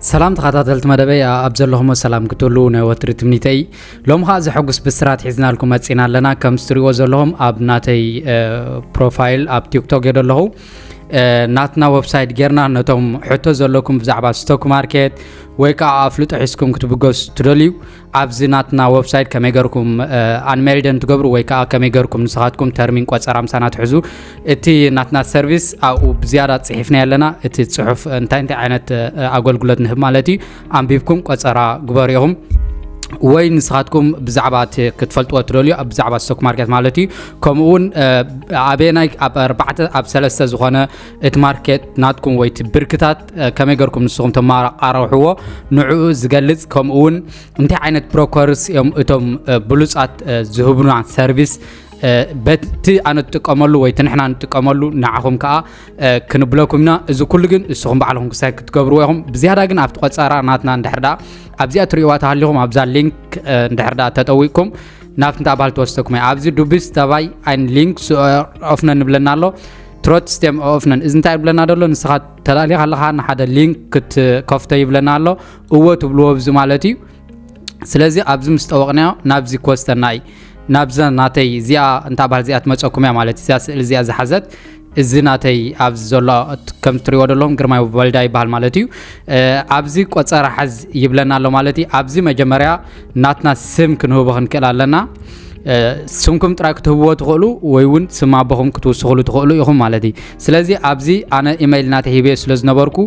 ሰላም ተኸታተልቲ መደበይ፣ ኣብ ዘለኹሞ ሰላም ክትህሉ ናይ ወትሪ ትምኒተይ። ሎም ኸኣ ዘሐጉስ ብስራት ሒዝናልኩም መጺና ኣለና። ከም እትሪእዎ ዘለኹም ኣብ ናተይ ፕሮፋይል ኣብ ቲክቶክ እየ ዘለኹ። ናትና ዌብሳይት ጌርና ነቶም ሕቶ ዘለኩም ብዛዕባ ስቶክ ማርኬት ወይ ከዓ ኣፍልጦ ሒዝኩም ክትብገሱ ትደልዩ፣ ኣብዚ ናትና ዌብሳይት ከመይ ገርኩም ኣንሜልደን ትገብሩ ወይ ከዓ ከመይ ገርኩም ንስኻትኩም ተርሚን ቆፀራ ምሳና ትሕዙ፣ እቲ ናትና ሰርቪስ ኣብኡ ብዝያዳ ፅሒፍና ኣለና። እቲ ፅሑፍ እንታይ እንታይ ዓይነት ኣገልግሎት ንህብ ማለት እዩ፣ ኣንቢብኩም ቆፀራ ግበሩ ኢኹም። ወይ ንስኻትኩም ብዛዕባ እቲ ክትፈልጥዎ ትደልዩ ብዛዕባ ስቶክ ማርኬት ማለት እዩ። ከምኡ እውን ኣበየናይ ኣብ ኣርባዕተ ኣብ ሰለስተ ዝኾነ እቲ ማርኬት ናትኩም ወይ እቲ ብርክታት ከመይ ገርኩም ንስኹም ተማራቃረሕዎ ንዕኡ ዝገልጽ፣ ከምኡ እውን እንታይ ዓይነት ብሮከርስ እዮም እቶም ብሉጻት ዝህቡና ሰርቪስ፣ በቲ ኣነ ትጥቀመሉ ወይ እቲ ንሕና ንጥቀመሉ ንዓኹም ከዓ ክንብለኩም ኢና። እዚ ኩሉ ግን እስኹም ባዕልኹም ክሳይ ክትገብርዎ ኢኹም። ብዝያዳ ግን ኣብቲ ቆፀራ ናትና እንድሕር ደኣ ኣብዚኣ ትርእይዋ ተሃሊኹም ኣብዛ ሊንክ እንድሕር ደኣ ተጠዊቅኩም ናብቲ እንታ ባል ትወስደኩም እያ። ኣብዚ ዱቢስ ተባይ ኣይን ሊንክ ኦፍነ ንብለና ኣሎ። ትሮት ስቴም ኦፍነን እዚ እንታይ ይብለና ደሎ? ንስኻ ተላሊኻ ኣለኻ ንሓደ ሊንክ ክትከፍቶ ይብለና ኣሎ። እወ ትብልዎ ብዚ ማለት እዩ። ስለዚ ኣብዚ ምስ ጠወቕናዮ ናብዚ ክወስደና እዩ። ናብዛ ናተይ እዚኣ እንታ ባል እዚኣ ትመፀኩም እያ ማለት እዩ። እዚኣ ስእሊ እዚኣ ዝሓዘት እዚ ናተይ ኣብዚ ዘሎ ከም ትሪእዎ ዘለኹም ግርማይ ወልዳ ይበሃል ማለት እዩ። ኣብዚ ቆፀራ ሓዝ ይብለና ኣሎ ማለት እዩ። ኣብዚ መጀመርያ ናትና ስም ክንህቦ ክንክእል ኣለና። ስምኩም ጥራይ ክትህብዎ ትኽእሉ ወይ እውን ስም ኣቦኹም ክትውስኽሉ ትኽእሉ ኢኹም ማለት እዩ። ስለዚ ኣብዚ ኣነ ኢመይል ናተይ ሂበዮ ስለ ዝነበርኩ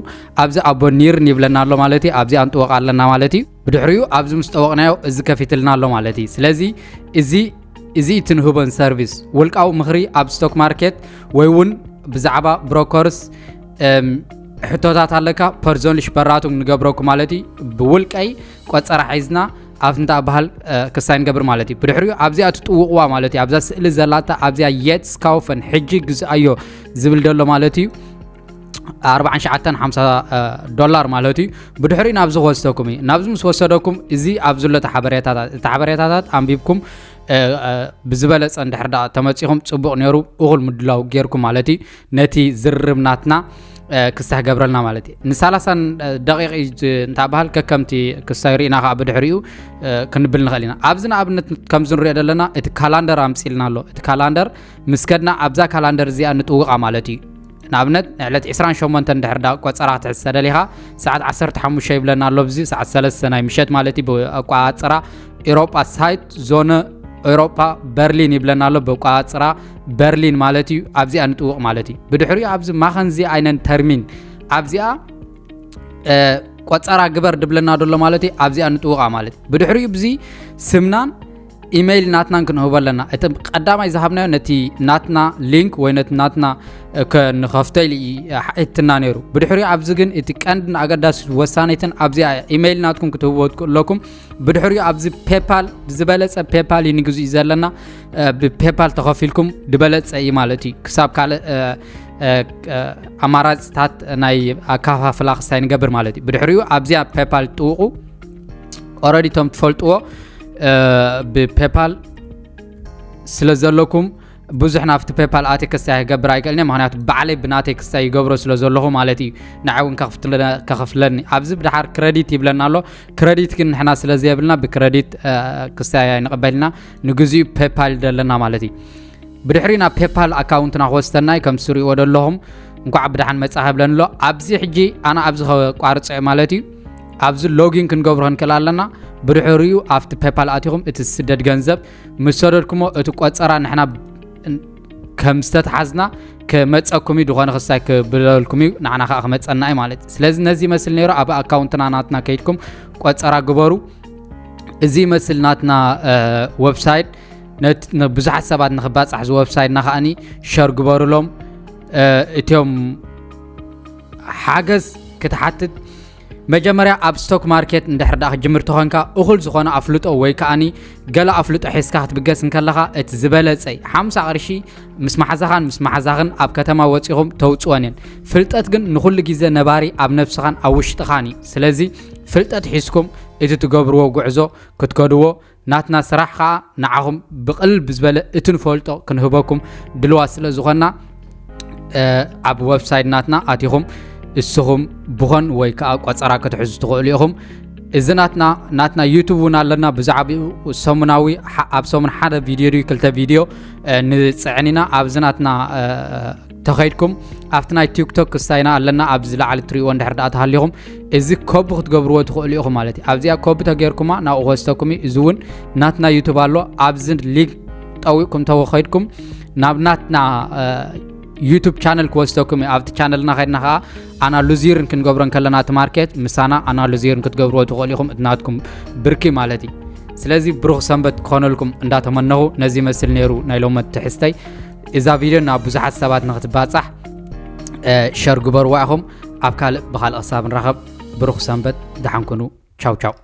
ኣብዚ ኣቦ ኒርን ይብለና ኣሎ ማለት እዩ። ኣብዚ ኣንጥወቕ ኣለና ማለት እዩ። ብድሕሪኡ ኣብዚ ምስ ጠወቕናዮ እዚ ከፊትልና ኣሎ ማለት እዩ። ስለዚ እዚ እዚ ትንህቦን ሰርቪስ ውልቃዊ ምኽሪ ኣብ ስቶክ ማርኬት ወይ እውን ብዛዕባ ብሮከርስ ሕቶታት ኣለካ ፐርዞንሊ ሽበራቱም ንገብረኩ ማለት እዩ። ብውልቀይ ቆፀራ ሒዝና ኣብቲ እንታ በሃል ክሳይ ንገብር ማለት እዩ። ብድሕሪኡ ኣብዚኣ ትጥውቕዋ ማለት እዩ። ኣብዛ ስእሊ ዘላታ ኣብዚኣ የትስ ካውፈን ሕጂ ግዝኣዮ ዝብል ደሎ ማለት እዩ። ኣርባዓን ትሽዓተን ሓምሳ ዶላር ማለት እዩ። ብድሕሪኡ ናብዚ ክወስደኩም እዩ። ናብዚ ምስ ወሰደኩም እዚ ኣብዚ ዘሎ እቲ ሓበሬታታት እቲ ሓበሬታታት ኣንቢብኩም ብዝበለፀ እንድሕር ደኣ ተመፂኹም ፅቡቕ ነይሩ። እኹል ምድላው ጌርኩም ማለት እዩ። ነቲ ዝርርብ ናትና ክሳህ ገብረልና ማለት እዩ። ንሳላሳን ደቂቕ እዩ እንታ በሃል ከከምቲ ክሳይ ርኢና ከዓ ብድሕሪኡ ክንብል ንኽእል ኢና። ኣብዚ ንኣብነት ከምዚ ንሪኦ ዘለና እቲ ካላንደር ኣምፂልና ኣሎ። እቲ ካላንደር ምስ ከድና ኣብዛ ካላንደር እዚኣ ንጥውቓ ማለት እዩ። ንኣብነት ዕለት ዕስራን ሸሞንተን ድሕር ዳ ቆፀራ ክትሕዝ ተደሊኻ ሰዓት ዓሰርተ ሓሙሽተ ይብለና ኣሎ። ብዚ ሰዓት ሰለስተ ናይ ምሸት ማለት እዩ ብኣቋፅራ ኤሮጳ ሳይት ዞነ ኤሮጳ በርሊን ይብለና ኣሎ። ብቋፅራ በርሊን ማለት እዩ። ኣብዚኣ ንጥውቕ ማለት እዩ። ብድሕሪኡ ኣብዚ ማኸንዚ ኣይነን ተርሚን ኣብዚኣ ቆፀራ ግበር ድብለና ደሎ ማለት እዩ። ኣብዚኣ ንጥውቓ ማለት እዩ። ብድሕሪኡ ብዚ ስምናን ኢመይል ናትናን ክንህቦ ኣለና። እቲ ቀዳማይ ዝሃብናዮ ነቲ ናትና ሊንክ ወይ ነቲ ናትና ከ- ንኸፍቶ ኢሉ እዩ ሓቲትና ነይሩ። ብድሕሪኡ ኣብዚ ግን እቲ ቀንድን ኣገዳሲ ወሳኒትን ኣብዚኣ ኢመይል ናትኩም ክትህብዎ ኣለኩም። ብድሕሪኡ ኣብዚ ፔፓል ዝበለጸ ፔፓል እዩ ንግዝኡ ዘለና። ብፔፓል ተኸፊልኩም ዝበለጸ እዩ ማለት እዩ። ክሳብ ካልእ ኣማራፅታት ናይ ኣከፋፍላ ክሳይ ንገብር ማለት እዩ። ብድሕሪኡ ኣብዚኣ ፔፓል ጥውቑ። ኦረዲ እቶም ትፈልጥዎ ብፔፓል ስለ ዘለኩም ብዙሕ ናብቲ ፔፓል ኣቲ ክሳይ ክገብር ኣይክእልን እየ። ምክንያቱ ባዕለይ ብናተይ ክሳይ ይገብሮ ስለ ዘለኹ ማለት እዩ። ንዓይ እውን ከኽፍለኒ ኣብዚ ብድሓር ክረዲት ይብለና ኣሎ። ክረዲት ግን ንሕና ስለ ዘየብልና ብክረዲት ክሳይ ኣይንቕበልና። ንግዚኡ ፔፓል ደለና ማለት እዩ። ብድሕሪ ናብ ፔፓል ኣካውንትና ክወስደና እዩ። ከም ትሪእዎ ዘለኹም እንኳዕ ብደሓን መጻ ከብለኒ ኣሎ። ኣብዚ ሕጂ ኣነ ኣብዚ ከቋርጾ እየ ማለት እዩ። ኣብዚ ሎጊን ክንገብሮ ክንክእል ኣለና። ብድሕሪኡ ኣብቲ ፔፓል ኣቲኹም እቲ ዝስደድ ገንዘብ ምስ ሰደድኩሞ እቲ ቆጸራ ንሕና ከም ዝተትሓዝና ክመጸኩም እዩ። ዝኾነ ክሳይ ክብለልኩም እዩ። ንዓና ከዓ ክመጸና እዩ ማለት እዩ። ስለዚ ነዚ ይመስል ነይሩ። ኣብ ኣካውንትና ናትና ከይድኩም ቆጸራ ግበሩ። እዚ ይመስል ናትና ወብሳይት። ብዙሓት ሰባት ንክባፃሕ እዚ ወብሳይትና ከዓኒ ሸር ግበሩሎም። እትዮም ሓገዝ ክትሓትት መጀመርያ ኣብ ስቶክ ማርኬት እንድሕር ደኣ ክጅምር ተኾንካ እኹል ዝኾነ ኣፍልጦ ወይ ከዓኒ ገለ ኣፍልጦ ሒዝካ ክትብገስ እንከለኻ እቲ ዝበለጸ ሓምሳ ቅርሺ ምስ መሓዛኻን ምስ መሓዛኽን ኣብ ከተማ ወጺኹም ተውጽወን እየን። ፍልጠት ግን ንኹሉ ግዜ ነባሪ ኣብ ነብስኻን ኣብ ውሽጥኻን እዩ። ስለዚ ፍልጠት ሒዝኩም እቲ ትገብርዎ ጉዕዞ ክትከድዎ ናትና ስራሕ ኸዓ ንዓኹም ብቕልል ብዝበለ እቲ ንፈልጦ ክንህበኩም ድልዋት ስለ ዝኾንና ኣብ ወብሳይት ናትና ኣቲኹም እስኹም ብኾን ወይ ከዓ ቆፀራ ክትሕዙ ትኽእሉ ኢኹም። እዚ ናትና ናትና ዩቱብ እውን ኣለና። ብዛዕባኡ ሰሙናዊ፣ ኣብ ሰሙን ሓደ ቪድዮ ድዩ ክልተ ቪድዮ ንፅዕን ኢና። ኣብዚ ናትና ተኸይድኩም ኣብቲ ናይ ቲክቶክ ክስታይና ኣለና። ኣብዚ ላዕሊ ትሪእዎ እንድሕር ደኣ ተሃሊኹም እዚ ኮቢ ክትገብርዎ ትኽእሉ ኢኹም ማለት እዩ። ኣብዚኣ ኮቢ ተገይርኩማ ናብኡ ክወስደኩም እዩ። እዚ እውን ናትና ዩቱብ ኣሎ። ኣብዚ ሊንክ ጠዊቕኩም ተኸይድኩም ናብ ናትና ዩቱብ ቻነል ክወስደኩም እዩ። ኣብቲ ቻነልና ከድና ከዓ ኣናሉዚርን ክንገብሮ እንከለና እቲ ማርኬት ምሳና ኣናሉዚርን ክትገብርዎ ትኽእሉ ኢኹም። እቲ ናትኩም ብርኪ ማለት እዩ። ስለዚ ብሩኽ ሰንበት ክኾነልኩም እንዳተመነኹ ነዚ ይመስል ነይሩ ናይ ሎመት ትሕዝተይ። እዛ ቪድዮ ናብ ብዙሓት ሰባት ንክትባፃሕ ሸር ግበርዋ ኢኹም። ኣብ ካልእ ብካልእ ክሳብ ንራኸብ ብሩኽ ሰንበት፣ ደሓን ኩኑ። ቻው ቻው።